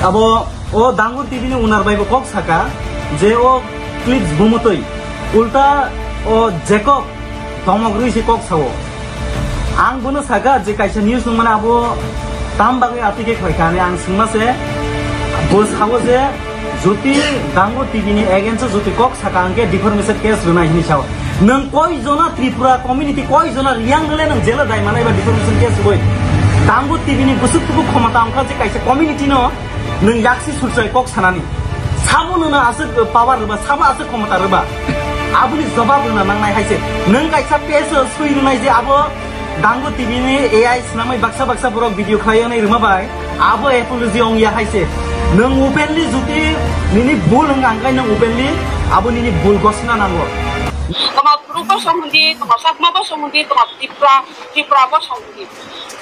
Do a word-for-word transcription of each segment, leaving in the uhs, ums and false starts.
Abo o Dangur T V ni owner bai bo kok saka je o clips bumutwi ulta o Jacob domok rwi se kok sao. Ang bono saka je kaisa news nung mane abo tam bagwi atwi khe khwlai kha hinwi ang swngma se bo sao je jodi Dangur T V ni against o jodi kok saka hwnkhe defamation case rwnai hinwi sao. Nwng koi jona Tripura community, koi jona Riyang rwle nwng jela dai manai ba defamation case rwui? Dangur T V ni bwswk tubu khomota wngkha je kaisa community no nwng yaksi sulchai kok sanani. Sabo nwngno aswk power rwba, sabo aswk khomota rwba? Aboni jobab rwna nangnai hai se. Nwng kaisa page o swi rwnai je abo Dangur T V ni A I swnamwi baksa baksa borok video khlai wnai rwma bai abo apology ong ya hai se. Nwng openly jodi nini bul wng ang khe nwng openly abo nini bul gosna nango. Toma Bru bosong hindi, toma Chakma bosong hindi, toma Tripura, Tripura bosong hindi.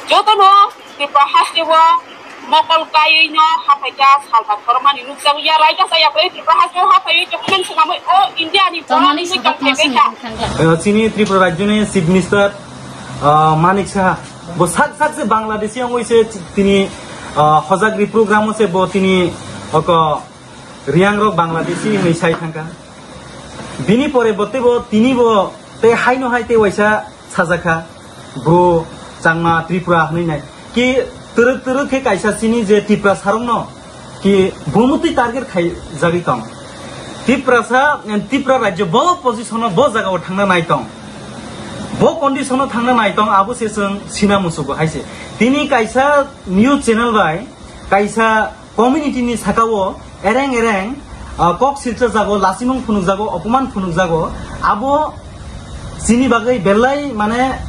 Jotono Tripura haste o mokol kaiwi no haphai kha salta khorokmani nukjago ya, raida chaya bai Tripura haste o haphaiwi document swnamwi o India ni Tamani borok ni saha tongthai tongthai kha. Eh, chini Tripura rajyoni Chief Minister, ah, Manik Saha, bo sak sak se Bangladeshi wngwi se tini, ah, hojagri program o se bo tini oko Riyang rok Bangladeshi hinwi sai thangkha. Bini pore bo teibo tini bo tei haino hai tei waisa sajakha, Bru, Changma, Tripura hwnwi nai. Ki twrwk twrwk khe kaisa chini je Tiprasa rokno ki bumutwi target khaijagwi tong. Tiprasa, Tripura rajyo bo position o bo jaga o thangna nai tong. Bo condition o thangna nai tong, abo se chwng sina musugo hai se. Tini kaisa news channel bai kaisa community ni saka o ereng ereng, ah, kok silcha jago, lasimung phunuk jago, opoman phunuk jago, abo chini bagwi belai mane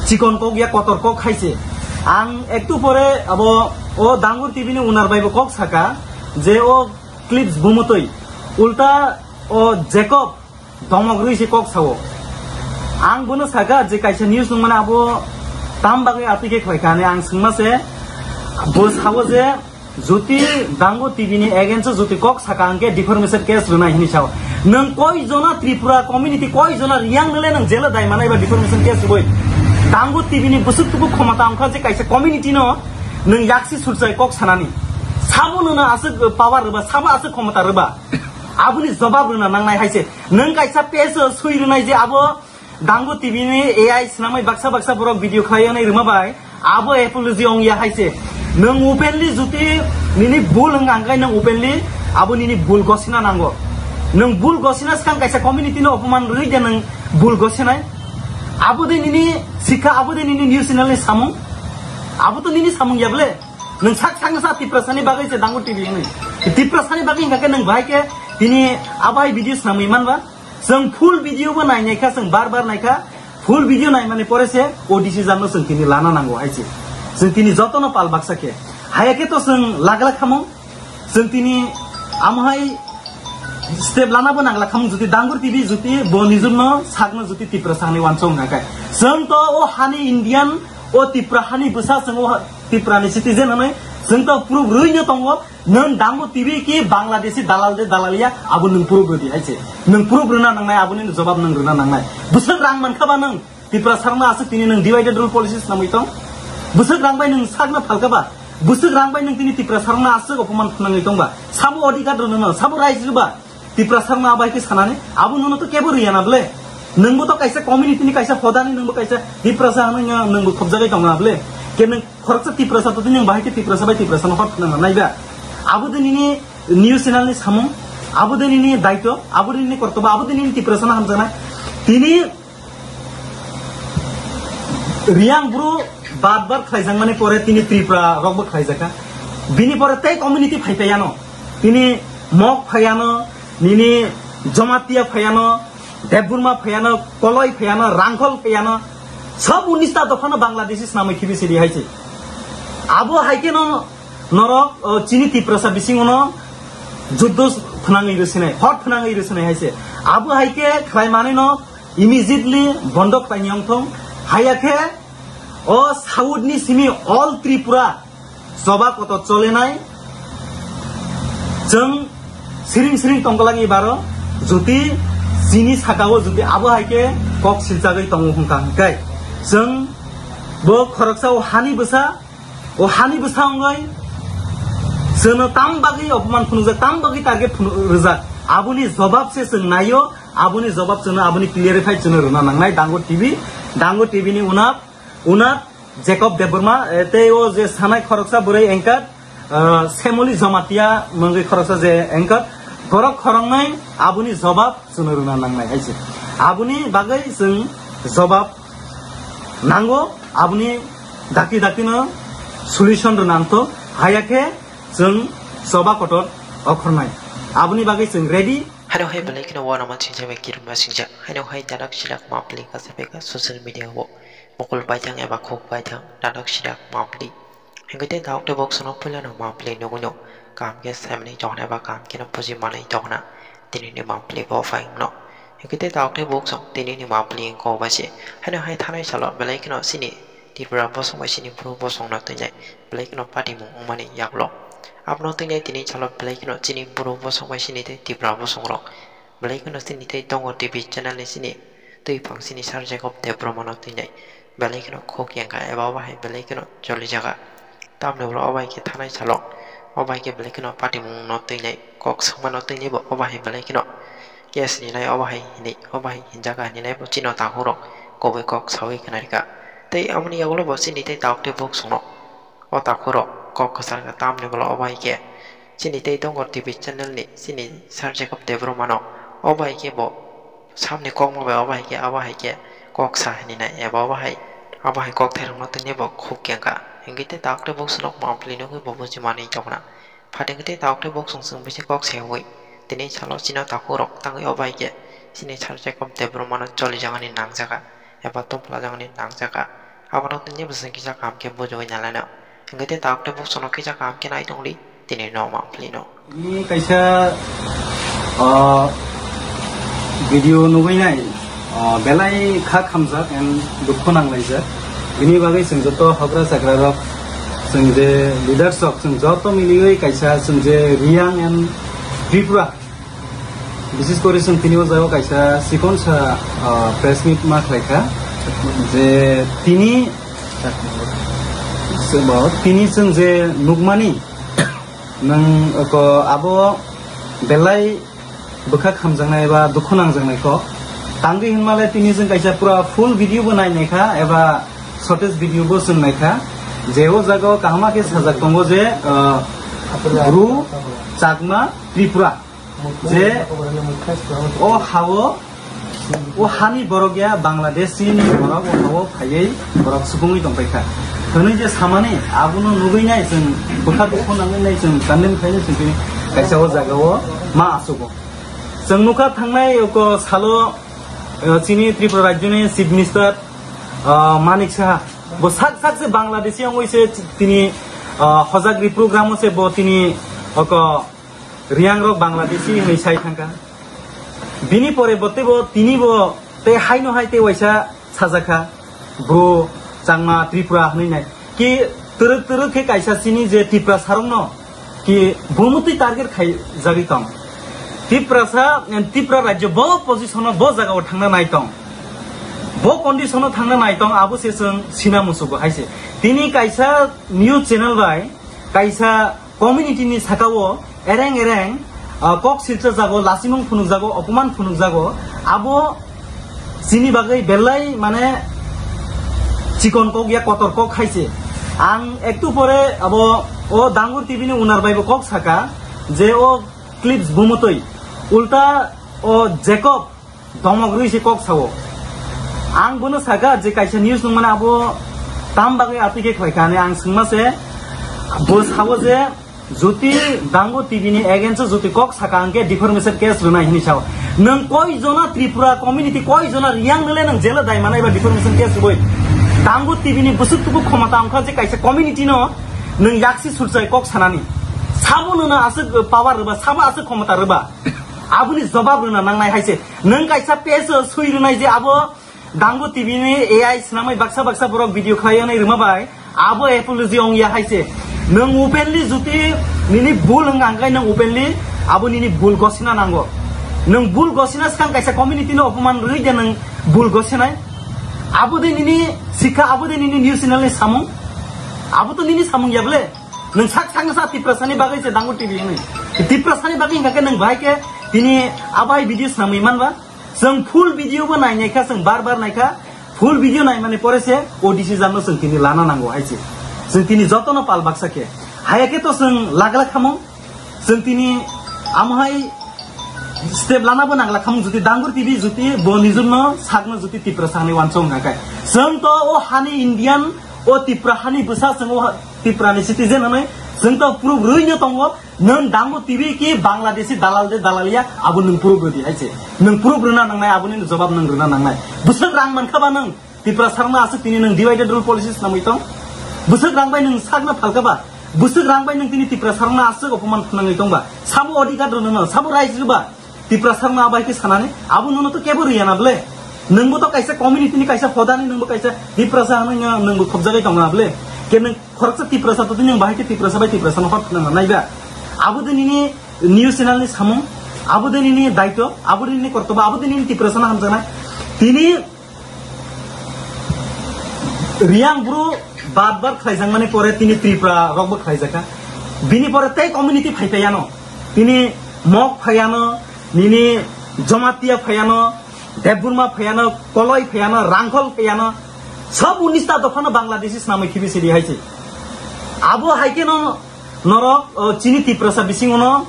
chikon kok ya kotor kok hai se. Ang ektu pore abo o Dangur T V ni owner bai bo kok saka je o clips bumutwi ulta o Jacob domok rwi se kok sao. Ang bono saka je kaisa news nung mane abo tam bagwi atwi khe khwlai kha hinwi ang swngma se. Bo sao je jodi Dangur T V ni against o jodi kok saka hwnkhe defamation case rwnai hinwi sao. Nwng koi jona Tripura community, koi jona Riyang rwle nwng jela dai manai ba defamation case rwui? Dangur T V ni bwswk tubu khomota wngkha je kaisa community no nwng yaksi sulchai kok sanani. Sabo nwngno aswk power rwba, sabo aswk khomota rwba? Aboni jobab rwna nangnai hai se. Nwng kaisa page o swi rwnai je abo Dangu T V ni A I swnamwi baksa baksa borok video khlai wnai rwma bai abo apology ong ya hai se. Nwng openly juti nini bul wng ang khe nwng openly abo nini bul gosina nango. Nwng bul gosina swkang kaisa community no opoman rwui de nwng bul gosinai? Abo de nini sikha, abo de nini news channel ni samung? Abo to nini samung ya bole? Nwng sak sak sa Tiprasa ni bagwi se Dangu T V ni. Tiprasa ni bagwi hingka khe nwng bahai khe tini abo hai video swnamwi manba? Chwng full video bo nai nai kha, chwng bar bar nai kha. Full video nai mani pore se o decision no chwng tini lana nango hai se. Chwng tini joto no pal baksa khe. Haya khe to chwng lagla khamung. Chwng tini amo hai step lana bo nangla khamung, juti Dangur T V juti bo nijor no sak no juti Tiprasa ni wansong hingka khe. Chwng to o hani Indian, o Tipra hani bwsa, chwng o ha-, Tipra ni citizen hwnwi chwng to proof rwui no tongo. Nwng Dangu T V ki Bangladeshi dalal de dalal ya, abo nwng proof rwdi hai se. Nwng proof rwna nangnai, aboni jobab nwng rwna nangnai. Bwswk rang mankha ba nwng? Tiprasa rokno aswk tini nwng divided rule policy swnamwi tong? Bwswk rang bai nwng sakno phalkha ba? Bwswk rang bai nwng tini Tiprasa rokno aswk opoman phnangwi tong ba? Sabo odhikar rwno no, sabo rights rw ba? Tiprasa rokno abai khe sanani, abo nono to kebo rwya na bole. Nwngbo to kaisa community ni kaisa hodani, nwngbo kaisa Tiprasa hwnwi nwngbo khobjagwi tong na bole. Ke nwng khoroksa Tiprasa to nwng bahai khe Tiprasa bai Tiprasa no hor phnangna nai ba? Abo de nini news channel ni samung, abo de nini daito, abo de nini kortobo, abo de nini Tiprasa no hamjaknai. Tini Riyang bru bar bar khlaijak mani pore tini Tripura rok bo khlaijakha. Bini pore tei community phai phai ano. Tini Mok phai ano, nini Jamatia phai ano, Debbarma phai ano, Koloi phai ano, Rangkhol phai ano. Sob unista dopha no Bangladeshi swnamwi khibi sidi hai se. Abo hai khe no norok, o, chini Tiprasa bisingo no juddo phnangwi rwsinai, hot phnangwi rwsinai hai se. Abo hai khe khlai manwi no immediately bondo khlaini wngthong. Haya khe o South ni simi all Tripura choba kotor cholenai. Chwng siring siring tongkha lagi baro, juti chini saka o juti abo hai khe kok siljagwi tongo hwnkha hwnkhe chwng bo khoroksa o hani bwsa, o hani bwsa wngwi Chwngno tam bagwi opoman phunukjak, tam bagwi target phunu-, rwjak. Aboni jobab se chwng naio, aboni jobab chwngno, aboni clarify chwngno rwna nangnai Dango T V, Dango T V ni unat, unat Jacob Debbarma, eh, tei o je sanai khoroksa bwrwi anchor, eh, Semoli Jamatia mungwi khoroksa je anchor, borok khoroknwi aboni jobab chwngno rwna nangnai hai se. Aboni bagwi chwng jobab nango, aboni dakti daktino solution rwna nangtho, haya khe chwng choba kotor okhornai. Aboni bagwi chwng ready. Haino hai belai kheno uanama singcha bai kirima singcha. Haino hai dadak sidak mapli kasa beka social media o mukul baithang eba khuk baithang dadak sidak mapli. Hingke tei dauk tei bok sono puila no mapli nugui no. Kaham khe semni tongna eba kaham khe no puji manwi tongna. Tini ni mapli bo phai no. Hingke tei dauk tei bok song tini ni mapli ko bai se. Haino hai thanai salo belai kheno sini Tripura bosong bai sini bru bosong no twi nai. Belai kheno patimung wngmani yagulo. Abono twi nai tini salo belai kheno chini bru bosong bai sini tei Tripura bosong rok. Belai kheno chini tei tongo T V channel ni sini twi phang sini Sir Jacob Debbarma no twi nai. Belai kheno khuk yang kha eba obo hai belai kheno choli jaga. Tamni ulo obo hai khe thanai salo. Obo hai khe belai kheno patimung no twi nai. Kok swngma no twi nai bo obo hai belai kheno case ni nai obo hai hinwi, obo hai hinjaga hinwi nai bo chini takhuk rok kubui kok saui khna rikha. Tei aboni yagulo bo chini tei dauk tei bok song no. O takhuk rok kok kwchar kha tamni ulo obo hai khe chini tei tongo T V channel ni chini Sir Jacob Debbarma no obo hai khe bo samni kokma bai obo hai khe abo hai khe kok sa hinwi nai eba obo hai, abo hai kok thairok no twi nai bo khuk yang kha. Hingke tei dauk tei bok song no mapli nugui bo buji manwi tongna. Phating tei dauk tei bok song song bisi kok seui. Tini salo chini takhuk rok tangwi obo hai khe chini Sir Jacob Debbarma no choli jagani nangjaga eba tumpla jagani nangjaga. Abono tini bwswng kisa kaham khe bujui nalaino. Hingke tei dauk tei bok song no kisa kaham khe nai tongdi tini no mapli no. Ini kaisa, ah, video nugui nai. Ah, belai kha khamjak and dukhu nanglaijak. Bini bagwi chwng joto hogra chagra rok, chwng je leaders rok, chwng joto miliwi kaisa chwng je Reang and Tripura, bises kori chwng tini o jaga kaisa chikon sa, ah, press meet ma khlai kha je tini, tini chwng je nukmani nwng ko abo belai bwkha khamjaknai eba dukhu nangjaknai kok. Tangwi hinmale tini chwng kaisa pura full video bo nai naikha eba shortest video bo chwng naikha. Je o jaga o kahama khe sajak tongo je, ah, Bru, Chakma, Tripura. Je o hao, o hani borok ya Bangladeshi ni borok o hao phaiwi borok subungwi tongpaikha. Hwnwi je samani abono nugwi nai chwng bwkha dukhu nangwi nai chwng condemn khainai chwng tini kaisa o jaga o ma achugo. Chwng nukha thangnai oko salo, eh, chini Tripura rajyoni Chief Minister, ah, Manik Saha. Bo sak sak se Bangladeshi wngwi se tini, ah, hojagri program o se bo tini oko Reang rok Bangladeshi hinwi sai thangkha. Bini pore bo teibo tini bo tei haino hai tei waisa sajakha. Bru, Changma, Tripura hinwi nai. Ki twrwk twrwk khe kaisa chini je Tiprasa rokno ki bumutwi target khaijagwi tong. Tiprasa, Tripura rajyo bo position o bo jaga o thangna nai tong. Bo condition o thangna nai tong abo se chwng sina musugo hai se. Tini kaisa news channel bai kaisa community ni saka o ereng ereng, ah, kok silcha jago, lasimung phunuk jago, opoman phunuk jago, abo chini bagwi belai mane chikon kok ya kotor kok hai se. Ang ektu pore abo o Dangur T V ni owner bai bo kok saka je o clips bumutwi ulta o Jacob domok rwi se kok sao. Ang bono saka je kaisa news nung mane abo tam bagwi atwi khe khlai kha hinwi ang swngma se bo sao je Jyoti Dango T V ni against o jyoti kok saka hwnkhe defamation case rwnai hinwi sao. Nwng koi jona Tripura community, koi jona Reang nole nwng jela dai manai ba defamation case rwoi. Dango T V ni bwswk tubu khomota wngkha je kaisa community no nwng yaksi surchai kok sanani. Sabo nwng aswk power rwba, sabo aswk khomota rwba. Aboni jobab rwna nangnai hai se. Nwng kaisa page o swi rwnai je abo Dango T V ni A I swnamwi baksa baksa borok video khlai wnai rwma bai abo apology ong ya hai se. Nwng openly juti nini bul wng ang khe nwng openly abo nini bul gosina nango. Nwng bul gosina swkang kaisa community no opoman rwui de nwng bul gosinai. Abo de nini sikha, abo de nini news channel ni samung. Abo to nini samung ya ble. Nwng sak sakno sa Tiprasani bagwi se Dangu T V hwnwi. Tiprasani bagwi hwnkha khe nwng bahai khe tini abai video snamwi manba. Chwng full video bo nai naikha, chwng bar bar naikha. Full video naimani pore se o decision no chwng tini lana nango hai se. Chwng tini jotono pal baksa khe. Haya khe to chwng lagla khamung. Chwng tini amohai step lana bo nangla khamung, juti Dangur T V juti bo nijurno sakno juti Tiprasa hwnwi wansong hwnkha khe. Chwng to o hani Indian, o Tipra hani bwsa, chwng o ha-, Tiprani citizen hwnwi chwng to proof rwino tongo. Nwng Dangu T V ki Bangladeshi dalal de dalal ya, abo nwng proof rwdi hai se. Nwng proof rwna nangnai, aboni jobab nwng rwna nangnai. Bwswk rang mankha ba nwng? Tiprasarokno aswk tini nwng divided rule policy snamwi tong? Bwswk rang bai nwng sakno phalka ba? Bwswk rang bai nwng tini Tiprasarokno aswk opoman khnangwi tong ba? Sabo odhikar rwno no, sabo rights rw ba? Tiprasarokno abai khe sanani, abo nono to kebo rwya na ble? Nwngbo to kaisa community ni kaisa hodani, nwngbo kaisa Tiprasa hwnwi nwngbo khobjagwi tong na ble? Ke nwng khoroksa Tiprasa to tini nwng bahai khe Tiprasa bai Tiprasano hor khnang nai ba? Abo de nini news channel ni samung, abo de nini daito, abo de nini kortobo, abo de nini Tiprasano hamjaknai. Tini Riang bru bar bar khlaijakmani pore tini Tripura rokbo khlaijakha. Bini pore tei community phaiphaiano. Tini Mok phaiano, nini Jomatia phaiano, Debburma phaiano, Koloi phaiano, Rangkhol phaiano. Sob unista dophano Bangladeshi snamwi khibi sidi hai se. Abo hai khe no norok, o, chini Tiprasa bisingo no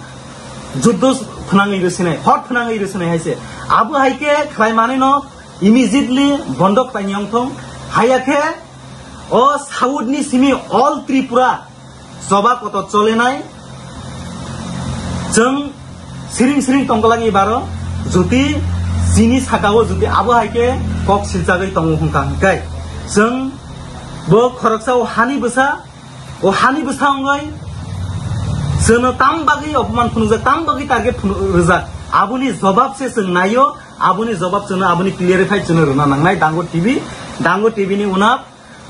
juddo phnangwi rwsinai, hot phnangwi rwsinai hai se. Abo hai khe khlai manwi no immediately bondo khlaini wngthong. Haya khe o South ni simi all Tripura choba kotor cholenai. Chwng siring siring tongkolagi baro, juti chini sakao juti abo hai khe kok siljagwi tongo hwnkha hwnkhe. Chwng bo khoroksa o hani bwsa, o hani bwsa wngwi chwngno tam bagwi opoman phunukjak, tam bagwi target phunu-, rwjak. Aboni jobab se chwng naio, aboni jobab chwngno, aboni clarify chwngno rwna nangnai Dango T V, Dango T V ni unap,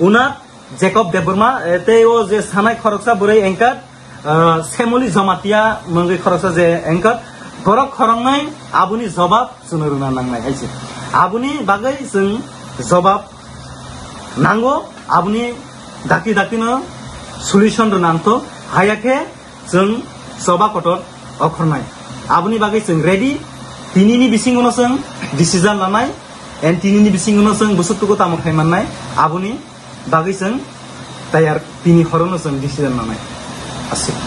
unap Jacob Debbarma, eh, tei o je sanai khoroksa bwrwi anchor, eh, Semoli Jamatia mungwi khoroksa je anchor, borok khoroknwi aboni jobab chwngno rwna nangnai hai se. Aboni bagwi chwng jobab nango, aboni dakti daktino solution rwna nangtho, haya khe chwng choba kotor okhornai. Aboni bagwi chwng ready, tinini bisingono chwng decision lanai, and tinini bisingono chwng bwswk tugo tamo khai mannai, aboni bagwi chwng tayar, tini horono chwng decision lanai. Aswk.